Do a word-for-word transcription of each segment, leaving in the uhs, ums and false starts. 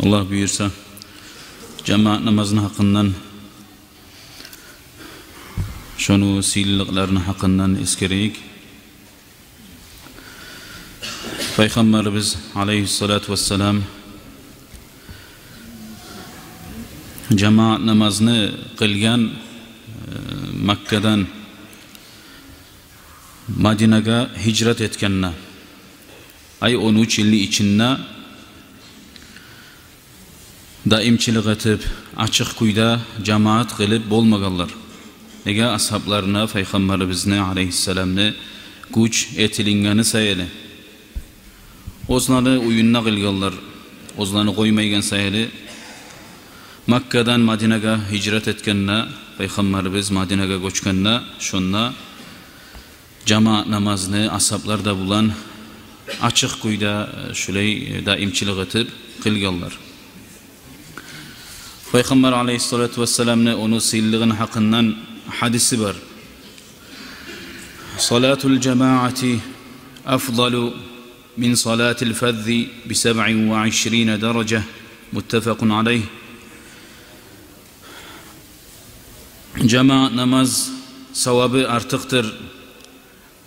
Аллагь буюрса, жамаат намазны гьакъындан, шону сыйлылыкъларыны гьакъындан эсгерейик. Пайхаммарыбыз алайгьиссалату вассалам жамаат намазны къылгъан, э, Маккадан Мадинагъа гьижрат этгенде, ай, он уьч йылны ичинде даимчилик этип, ачыкъ кюйде жамаат къылып болмагъанлар. Неге? Асгьабларына Пайхаммарыбызны алайгьиссаламны гюч этилингени саялы. Оьзлени уьюнде къылгъанлар, оьзлени къоймайгъан саялы. Маккадан Мадинагъа гьижрат этгенде, Пайхаммарыбыз Мадинагъа гёчгенде, шонда жамаат намазны асгьаблар да булан ачыкъ кюйде, э, шулай, э, даимчилик этип къылгъанлар. Пайхаммар алайгьиссалату вассаламны ону сыйлылыгъыны гьакъындан гьадиси бар. Салатул жамаати афдалу мин салатил фаззи би сабъин ва ишрина даража. Муттафакъун алайгь. Жамаат намаз савабы артыкъдыр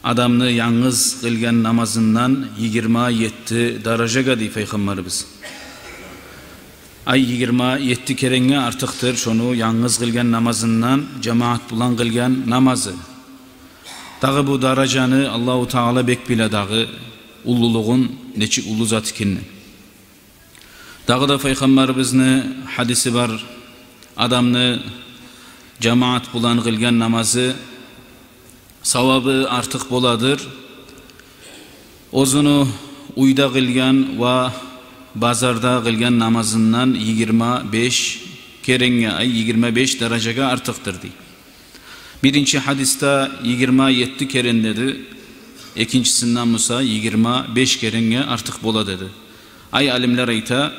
адамны янгыз къылгъан намазындан йигирма етти даражагъа, дей Пайхаммарыбыз. Ай, йигирма етти керенге артыкъдыр шону янгыз къылгъан намазындан жамаат булан къылгъан намазы. Дагъы бу даражаны Аллагьу Таала бек биле дагъы, уллулугъун, нечик уллу зат экенни. Дагъы да Пайхаммарыбызны гьадиси бар: адамны жамаат булан къылгъан намазы савабы артыкъ боладыр оьзюню уьйде къылгъан ва базарда къылгъан намазындан йигирма беш керенге, ай, йигирма беш даражагъа артыкъдыр, дей. Биринчи гьадисде йигирма етти керен деди, экинчисинде буса йигирма беш керенге артыкъ бола деди. Ай, алимлер айта,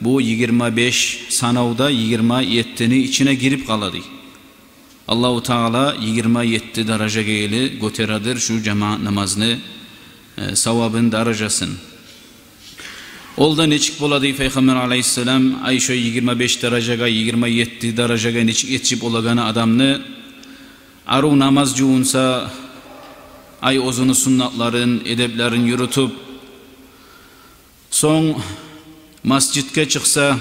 бу йигирма беш санавда йигирма еттини ичине гирип къала, дей. Аллагьу Таала йигирма етти даражагъа ерли гётередир шу жамаат намазны, э, савабын, даражасын. Ол да нечик бола, дей Пайхаммар алайгьиссалам, ай, шо йигирма беш даражагъа, йигирма етти даражагъа нечик етишип болагъаны адамны: арив намаз жувунса, ай, оьзюню суннатларын, эдеплерин юрютюп, сонг масжитге чыкъса,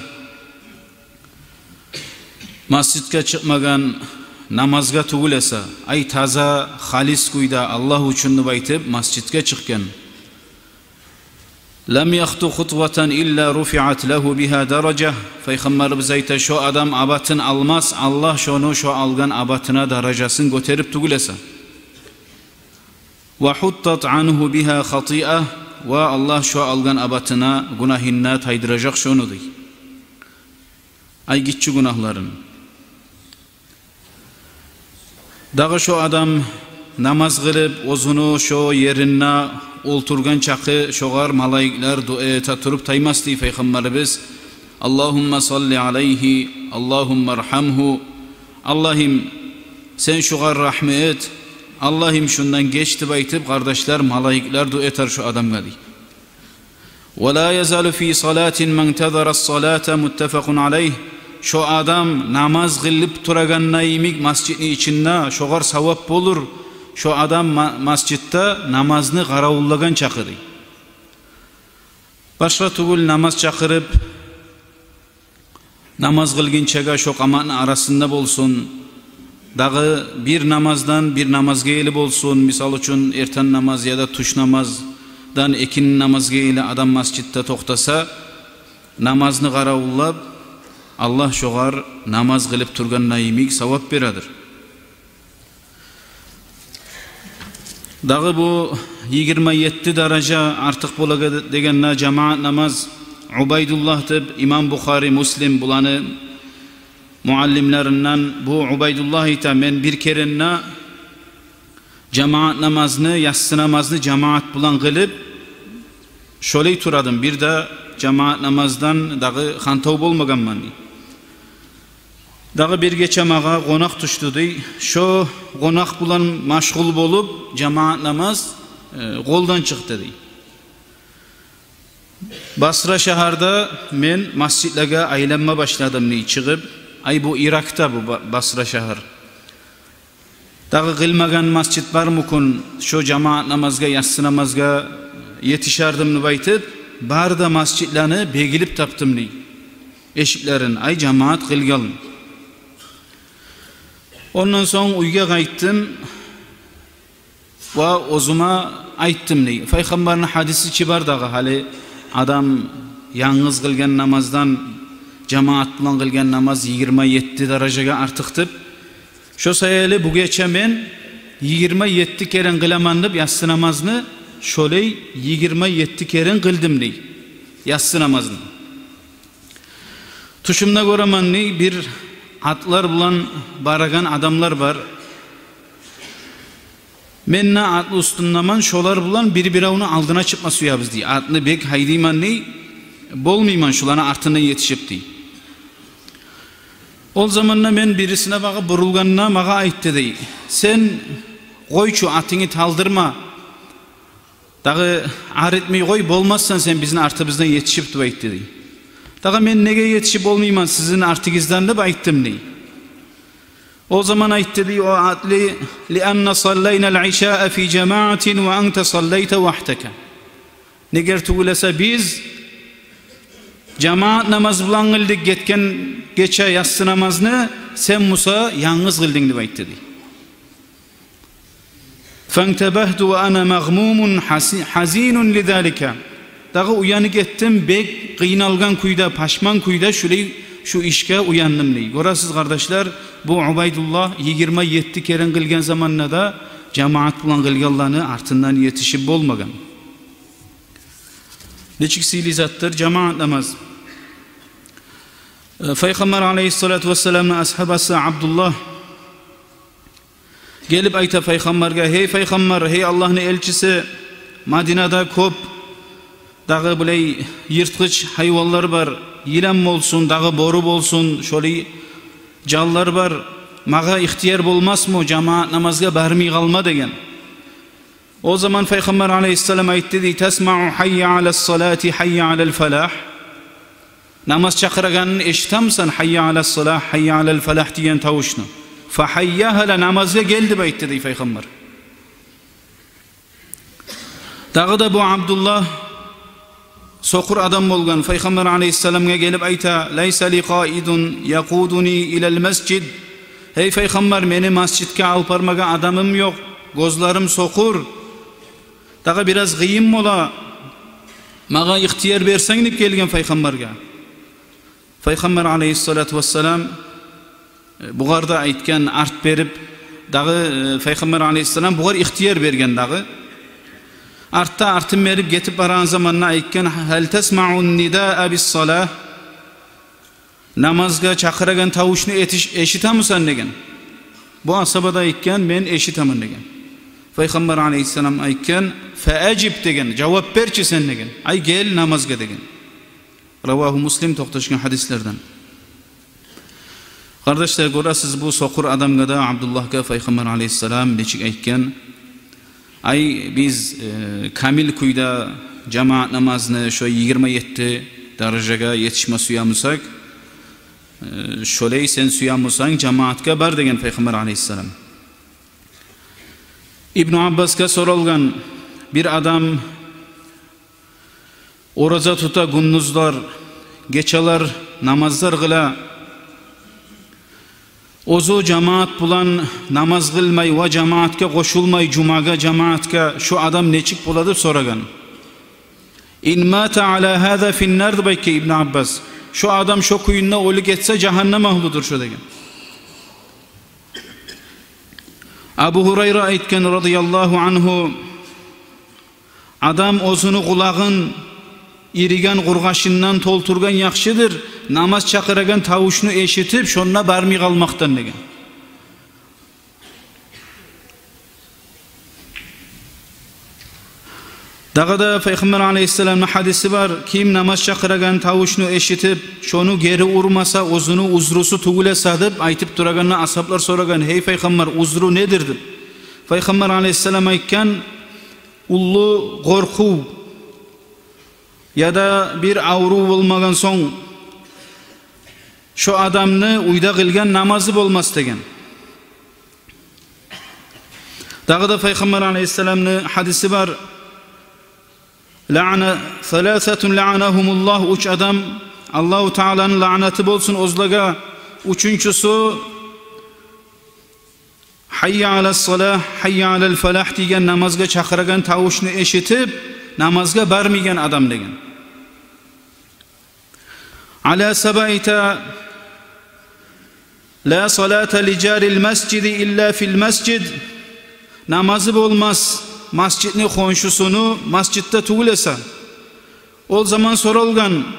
масжитге чыкъмагъан, намазгъа тюгюл эсе, ай, таза, халис кюйде Аллагь учун деп айтып масжитге чыкъгъан. Лам яхту хутватан илла руфиат лагьу бигьа даража. Пайхаммарыбыз айта, шо адам абатын алмас, Аллагь шону шо алгъан абатына даражасын гётерип тюгюл эсе. Ва хуттат ангьу бигьа хатиа, ва Аллагь шо алгъан абатына гюнагьын да тайдыражакъ шону, дей. Ай, гиччи гюнагьларын. Дагъы шо адам намаз къылып, оьзюню шо еринде олтургъан чакъы шогъар малайиклер дуа эте туруп таймас, дей Пайхаммарыбыз: Аллагьумма салли алайгьи, Аллагьумма архамгьу, Аллагьым, сен шугъар рагьму эт, Аллагьым, шундан геч деп айтып, къардашлар, малайиклер дуа этер шо адамгъа, дей. Ва ла язалу фи салатин мантазара салата, муттафакъун алайгь. Шо адам намаз къылып турагъанда йимик масжитни ичинде шогъар савап болур, шо адам ма-, масжитде намазны къаравуллагъан чакъы, дей. Башгъа тюгюл намаз чакъырып, намаз къылгъынчагъа шо къаматны арасында болсун. Дагъы бир намаздан бир намазгъа ерли болсун, мисал учун, эртен намаз яда тюш намаздан экинни намазгъа ерли адам масжитде токътаса, намазны къаравуллап, Аллагь шогъар намаз къылып тургъанда йимик савап бередир. Дагъы бу йигирма етти даража артыкъ бола дегенде жамаат намаз. Убайдуллагь деп имам Бухари, Муслим, буланы муаллимлеринден бу Убайдуллагь айта: мен бир керенде жамаат намазны, яссы намазны жамаат булан къылып, шолай турадым. Бир де жамаат намаздан дагъы хантав болмагъанман, дей. Дагъы бир гече магъа къонакъ тюшдю, дей. Шо къонакъ булан машгъул болуп, жамаат намаз, э, къолдан чыкъды, дей. Басра шагьарда мен масжидлеге айланма башладым дей чыгъып. Ай, бу Иракда бу Ба-, Басра шагьар. Дагъы къылмагъан масжид бармы экен, шо жамаат намазгъа, яссы намазгъа етишердим деп айтып, бары да масжидлени бегилип тапдым дей эшиклерин, ай, жамаат къылгъан. Ондан сонг уьйге къайтдым ва оьзюме айтдым дей. Пайхаммарны гьадиси чи бар дагъы, гьали адам янгыз къылгъан намаздан жамаат булан къылгъан намаз йигирма етти даражагъа артыкъ деп. Шо саялы бу гече мен йигирма етти керен къыламан деп яссы намазны, шолай йигирма етти керен къылдым дей яссы намазны. Тюшюмде гёремен дей, бир атлар булан барагъан адамлар бар. Мен де атны уьстюндемен, шолар булан бир-биревню алдына чыкъма сюебиз дей. Атны бек гьайдайман дей, болмайман шоланы артындан етишип дей. Ол заманда мен бирисине багъып бурулгъанда, магъа айтды дей: «Сен къой чу, атынгны талдырма, дагъы аритмей къой, болмассан сен бизин артыбыздан етишип», — деп айтды дей. Дагъы мен неге етишип болмайман сизин артыгъыздан деп айтдым дей. О заман айтды дей о атлы: «Лианна саллайна аль-ишаа фи жамаатин ва анта саллайта вахдак». Негер тюгюл эсе биз жамаат намаз булан къылдыкъ гетген гече яссы намазны, сен буса янгыз къылдынг деп айтды дей. «Фантабагьту ва ана магъмумун хази-, хазинун лизалика». Дагъы уянып гетдим, бек къыйналгъан кюйде, пашман кюйде шулай, шу ишге уяндым дей. Гёресиз, къардашлар, бу Убайдуллагь йигирма етти керен къылгъан заманда да жамаат булан къылгъанланы артындан етишип болмагъан. Нечик сыйлы затдыр жамаат намаз. Э, Пайхаммар алайгьиссалату вассаламны асгьабасы Абдуллагь гелип айта Пайхаммаргъа: «Гьей Пайхаммар, гьей Аллагьны элчиси, Мадинада кёп дагъы булай йыртгъыч гьайванлар бар, йылан болсун, дагъы бёрю болсун, шолай жанлар бар. Магъа ихтияр болмасмы жамаат намазгъа бармай къалма?» — деген. О заман Пайхаммар алайгьиссалам айтды дей: «Тасмау: хайя алас-салати, хайя алал-фалагь». Намаз чакъырагъанын эшитемисен, «Хайя алас-салагь, хайя алал-фалагь» деген тавушну? «Фа хайяха ла, намазгъа гел», — деп айтды дей Пайхаммар. Дагъы да бу Абдуллагь сокъур адам болгъан, Пайхаммар алайгьиссаламгъа гелип айта: «Лайса ли къаидун якъудуни илал-масжид». «Гьей Пайхаммар, мени масжидге алып бармагъа адамым ёкъ, гёзлерим сокъур. Дагъы бираз къыйын бола, магъа ихтияр берсенг», — деп гелген Пайхаммаргъа. Пайхаммар алайгьиссалату вассалам, э, бугъар да айтгъан, арт берип, дагъы, э, Пайхаммар алайгьиссалам бугъар ихтияр берген дагъы. Артда артын берип гетип барагъан заманда айтгъан: «Гьал тасмау нидаа бис-салагь?» «Намазгъа чакъырагъан тавушну этиш-, эшитемисен?» — деген. Бу асгьаба да айтгъан: «Мен эшитемен», — деген. Пайхаммар алайгьиссалам айтгъан: «Фа ажиб», — деген, «Жавап бер чи сен», — деген. «Ай, гел намазгъа», — деген. Равагьу Муслим, токъташгъан гьадислерден. Къардашлар, гёресиз, бу сокъур адамгъа да, Абдуллагьгъа Пайхаммар алайгьиссалам нечик айтгъан: «Ай, биз, э, камил кюйде жамаат намазны шо йигирма етти даражагъа етишме сюемисек, э, шолай сен сюемисенг, жамаатгъа бар», — деген Пайхаммар алайгьиссалам. Ибну Аббасгъа соралгъан: бир адам ораза тута гюндюзлер, гечелер намазлар къыла, оьзю жамаат булан намаз къылмай ва жамаатгъа къошулмай жумагъа жамаатгъа, шо адам нечик бола деп сорагъан. «Ин мата ала гьаза фин-нар», — деп айтгъан Ибну Аббас. «Шо адам шо кюйде оьлюп гетсе, жагьаннам агьлюдюр шо», — деген. Абу Гьурайра айтгъан, радияллагьу ангьу: «Адам оьзюню къулагъын ириген къургъашындан толтургъан яхшыдыр намаз чакъырагъан тавушну эшитип, шонда бармай къалмакъдан», — деген. Дагъы да Пайхаммар алайгьиссаламны гьадиси бар: «Ким намаз чакъырагъан тавушну эшитип, шону гери урмаса, оьзюню узрусу тюгюл эсе», — деп айтып турагъанда, асгьаблар сорагъан: «Гьей Пайхаммар, узру недир?» — деп. Пайхаммар алайгьиссалам айтгъан: «Уллу къоркъув, яда бир аврув болмагъан сонг, шо адамны уьйде къылгъан намазы болмас деген. Дагъы да Пайхаммар алайгьиссаламны гьадиси бар. Лаъна, саласатун лаънагьумуллагь, уьч адам, Аллагьу Тааланы лаънаты болсун оьзлеге. Уьчюнчюсю, «Гьайя алас-салагь, гьайя алал-фалагь» деген намазгъа чакъырагъан тавушну эшитип, намазгъа бармайгъан адам деген. Ала сабаита, «Ла салата ли жарил масжиди илла фил масжид». Намазы болмас масжитни хоншусуну, масжитде тюгюл эсе. Ол заман соралгъан: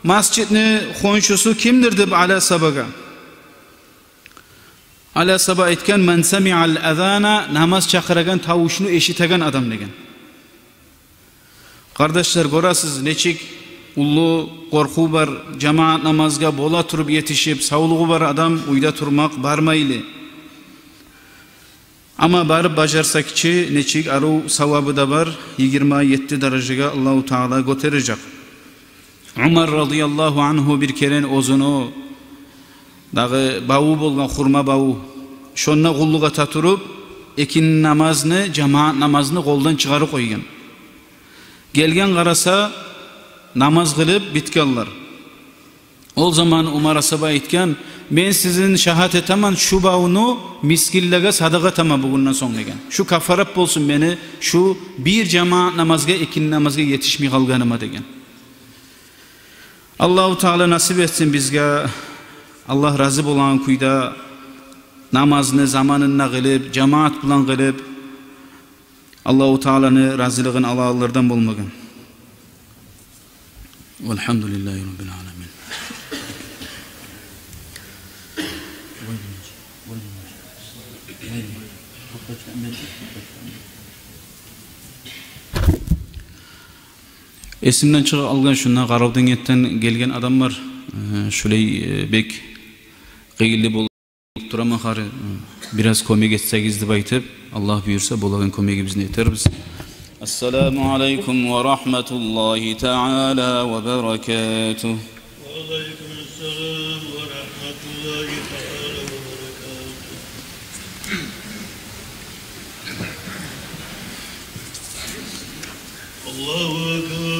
«Масжитни хоншусу кимдир?» — деп Ала сабагъа. Ала саба айтгъан: «Ман самиъал азана», намаз чакъырагъан тавушну эшитеген адам деген. Къардашлар, гёресиз, нечик уллу къоркъув бар, жамаат намазгъа бола туруп етишип, савлугъу бар адам уьйде турмакъ, бармайлы. Амма барып бажарса гиччи, нечик арив савабы да бар, йигирма етти даражагъа Аллагьу Таала гётережек. Умар радияллагьу ангьу бир керен оьзюню дагъы баву болгъан, хурма баву, шонда къуллукъ эте туруп, экинни намазны, жамаат намазны къолдан чыгъарып къойгъан. Гелген, къараса, намаз къылып битгенлер. Ол заман Умар асгьаба айтгъан: «Мен сизин шагьат этемен, шу бавну мискинлеге садагъа этемен бугюнден сонг», — деген. «Шу каффарат болсун мени шу бир жамаат намазгъа, экинни намазгъа етишмей къалгъаныма», — деген. Аллагьу Таала насип этсин бизге, Аллагь рази болагъан кюйде намазны заманында къылып, жамаат булан къылып, Аллагьу Тааланы разилигин алагъанлардан болмагъа. Валгьамдулиллагьи раббил аламин. Эсимден чыгъып къалгъан, шунда Къаравденгентден гелген адам бар. Э, шулай, э, бек къыйынлы болуп тураман, гьари, э, бираз кёмек этсегиз деп айтып, Аллагь буюрса, болагъан кёмегибизни этербиз. Ассаламу алайкум ва рагьматуллагьи таала ва баракатугь. وعليكم السلام ورحمة الله تعالى وبركاته. الله أكبر.